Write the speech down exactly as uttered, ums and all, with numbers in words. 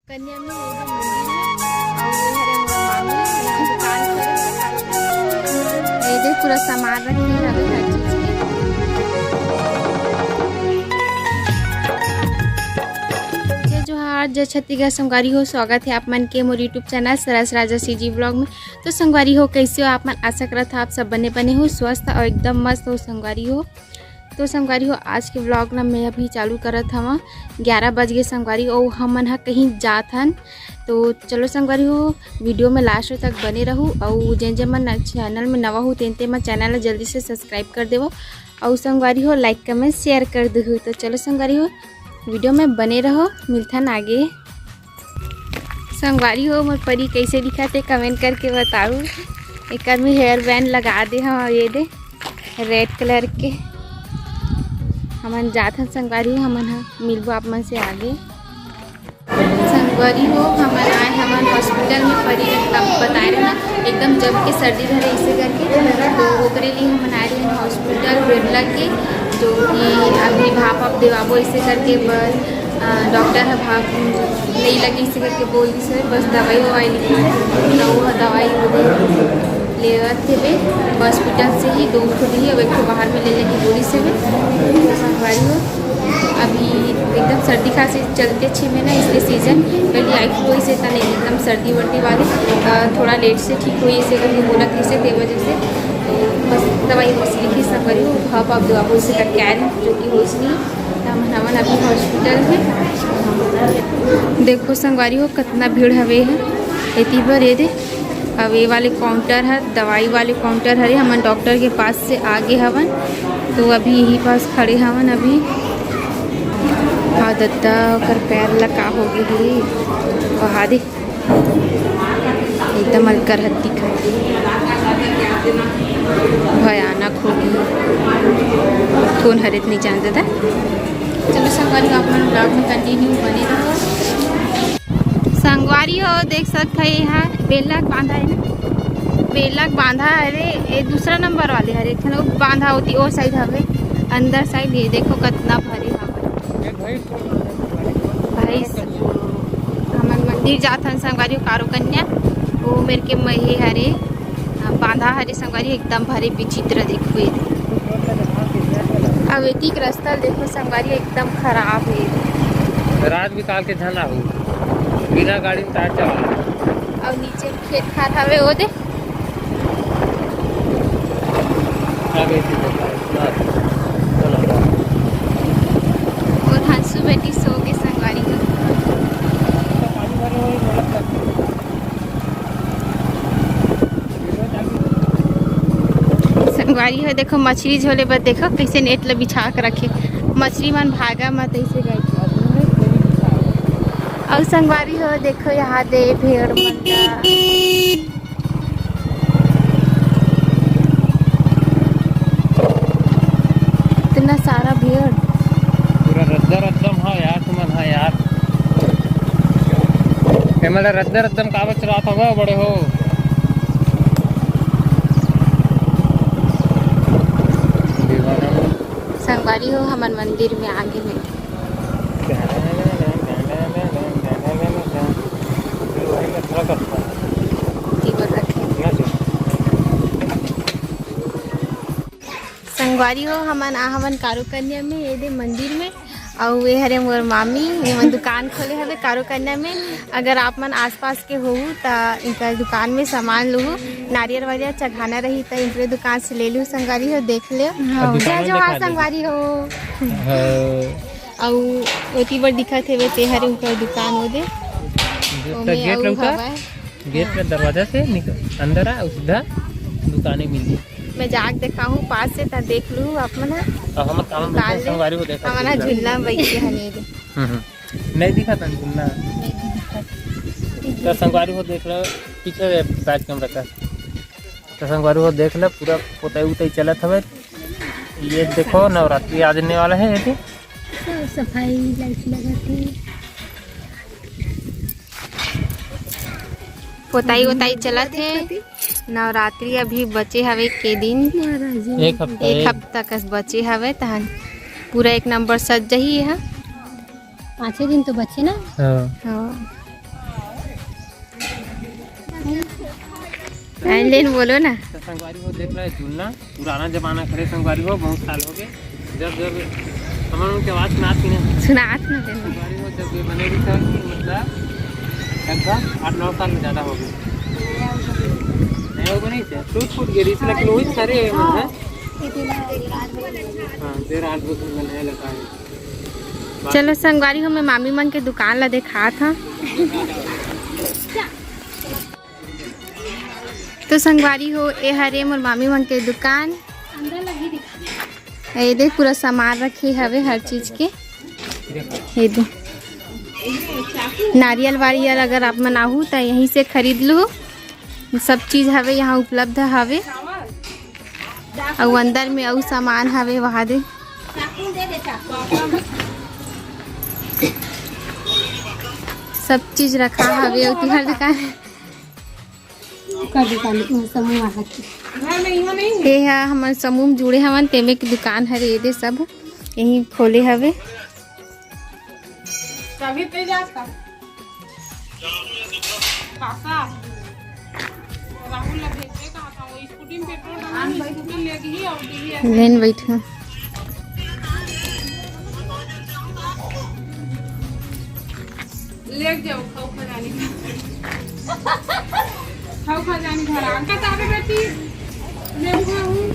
कन्या में, ये दे मंदिर में, और ये हरे मोर मामी, ये दुकान खोले हवे। ये दे पूरा सामान रखे हवे हर चीज के। जय जोहार, जय छत्तीसगढ़ संगवारी हो, स्वागत है आप मन के मोर YouTube चैनल सरस राजा CG ब्लॉग में। तो संगवारी हो, कैसे हो आप मन? आशा करत हा आप सब बने बने हो, स्वस्थ और एकदम मस्त हो संगवारी हो। तो संगवारी हो, आज के ब्लॉग ला मैं अभी चालू करत हवा। ग्यारह बज गए संगवारी, और हमन ह कहीं जात हन। तो चलो संगवारी हो, वीडियो में लास्ट तक बने रहू, और जेन जेन मन चैनल में नवा हो तेन ते मन चैनल ला जल्दी से सब्सक्राइब कर देवो, और संगवारी हो लाइक कमेंट शेयर कर दहू। तो चलो संगवारी हो, वीडियो में बने रहो, मिलथन आगे। संगवारी हो, मोर परी कैसे दिखत हे, कमेंट करके बताऊ। एकर में हेयर बैंड लगा दे हव, ये दे रेड कलर के। हमन जात हन संगवारी हो, हमन ह मिलबो आप मन से आगे। संगवारी हो, हमन आए हमन हॉस्पिटल में, परी एकदम बताए रहे ना, एकदम जम के सर्दी धरे इसे करके, तो ओकरे लिए हमन आए रहे हॉस्पिटल बिरला के, जो कि अभी भाप आप देवाबो इसे करके, बस अ, डॉक्टर ह भाप नहीं लगी इसे करके बोल दिस हे, बस दवाई ववाई लिखिस हे, तो वो दवाई वो दे लेवत हेबे हॉस्पिटल से ही, दो ठो दिही, अब एक ठो बाहर में ले लेके बोलिस हेबे। तो संगवारी हो, अभी एकदम सर्दी खांसी चलते छे में ना, इसलिए सीजन पहले आई फ्लू इसे तने एकदम सर्दी वर्दी वाले, अ, थोड़ा लेट से ठीक हुई इसे करके बोलत रहिसे, ते वजह से। तो बस दवाई बस लिखिस संगवारी हो, भाप आप देवाबो इसे करके आए रहे, जो कि होइस नहीं। हमन हमन अभी हॉस्पिटल में। देखो संगवारी हो, कितना भीड़ हवे है एती बर। ये दे, अब ये वाले काउंटर है, दवाई वाले काउंटर हरे। हमन डॉक्टर के पास से आगे हवन, तो अभी यही पास खड़े हवन अभी। हाँ दद्दा, ओकर पैर ला का हो गए हे, वहा दे। एकदम अलकर हत्ती का भयानक हो गई। कौन हरे नहीं जानते था। चलो संगवारी हो, आप मन ब्लॉग में कंटिन्यू बने रहो। संगवारी हो, देख सकत है यहाँ बेलक बांधा है ना, बेलक बांधा है रे। ये दूसरा नंबर वाले हरे, एक ठन बांधा होती ओ साइड हवे, अंदर साइड। ये देखो कितना भरे हवे भैंस। हमन मंदिर जात हन संगवारी हो, कारो कन्या, वो मेर के महे हरे, बांधा हरे संगवारी, एकदम भरे विचित्र देखो ये। अब एती के रास्ता देखो संगवारी, एकदम खराब है। रात बिकाल के झन आहू, बिना गाड़ी में तार चला। अब नीचे खेत खार हवे, वो दे। आ गई थी, बस, बस। चलो। वो धांसू बेटी सो के संगवारी हो। संगवारी हो, देखो मछली झोले बर, देखो कैसे नेट ल बिछा के रखे, मछली मन भागा मत ऐसे गए। और संगवारी हो, देखो यहाँ दे भेड़ मन का इतना सारा भीड़। पूरा रद्दा रद्दम हा यार, तुमन हा यार। एमला रद्दा रद्दम काबर चलात हवा बड़े हो? दीवाना हो। संगवारी हो, हमन मंदिर में आगे में। संगवारी हो, हमन आ हमन कारो कन्या में, ये दे मंदिर में, अउ ये हरे मोर मामी, ये मन दुकान खोले हवे कारो कन्या में। अगर आप मन आसपास के होहू, त इनकर दुकान में सामान लूहू, नारियल वारियल चघाना रही, त इनकरे दुकान से ले लूहू। संगवारी हो, देख ले। हाँ। जय जोहार संगवारी हो। हाँ। अउ ओती बर दिखत हेवे, ते हरे उनकर दुकान ओ दे। ओमे गेट अउ लौका, हवय। गेट में दरवाजा से निकल, अंदर आ, अउ सीधा दुकाने मिलही। मैं जाके देखाहूँ पास से, त देख लू आप मन ह। अब हमर काम में दुकान बैठे ले। संगवारी हो देखा हमन ह झूलना में बैठे हन ये दे। हम्म, हम्म। नहीं दिखा था झूलना। नहीं दिखा। तो संगवारी हो देख लो, पीछे बैक कैमरा का। तो संगवारी हो देख लो, पूरा पोताई उताई चलत हवे। ये देखो, नवरात्रि आ जाने वाला है, ये दे। साफ सफाई लाइट लगा के। पोताई ओताई चलत हे। नवरात्रि अभी बचे हवे के दिन? महाराज जी। एक हफ्ता, एक एक हफ्ता कस बचे हवे, तहन पूरा एक नंबर सज जही एहा। पाँचे दिन तो बचे ना? हाँ। हाँ। आइलैंड बोलो ना। तो संगवारी हो, देख लो, झूलना पुराना जमाना करे संगवारी हो, बहुत साल हो गए। जब जब हमन उनके आवाज सुनात ही ना। सुनात ना देना। संगवारी हो, जब ये बने रही था, मतलब लगभग आठ नौ साल में ज्यादा हो गए। नहीं, वो नहीं थे, टूट फूट गए रही थी, लेकिन वही सारे हैं। हाँ, देर आठ बजे बनाया लगा है। चलो संगवारी हो, मैं मामी मन के दुकान ला देखात हूँ। तो संगवारी हो, ए हरे मोर मामी मन के दुकान। ए दे, पूरा सामान रखे हवे हर चीज के। ए दे, नारियल वारियल अगर आप मन आहू त यहीं से खरीद लू। सब चीज हवे यहाँ उपलब्ध हवे। अउ अंदर में अउ सामान हवे वहाँ दे। सब चीज रखा हवे अउ तिहार दुकान। कर दुकान में समूह आ सकती। घर में इहो नहीं है। ये है हमर समूह में जुड़े हवन, तेमे के दुकान हरे, ये दे सब यहीं खोले हवे। तभी ते जाता। पासा। राहुल ला भेजबे कहा था, वो स्कूटी में पेट्रोल डाला, स्कूटी ले गई और दिल्ली ऐसे लेन बैठा। ले जाओ, खाओ खजानी। खाओ खजानी घर। अंकल, ताबे बेटी, ले हुआ हूँ।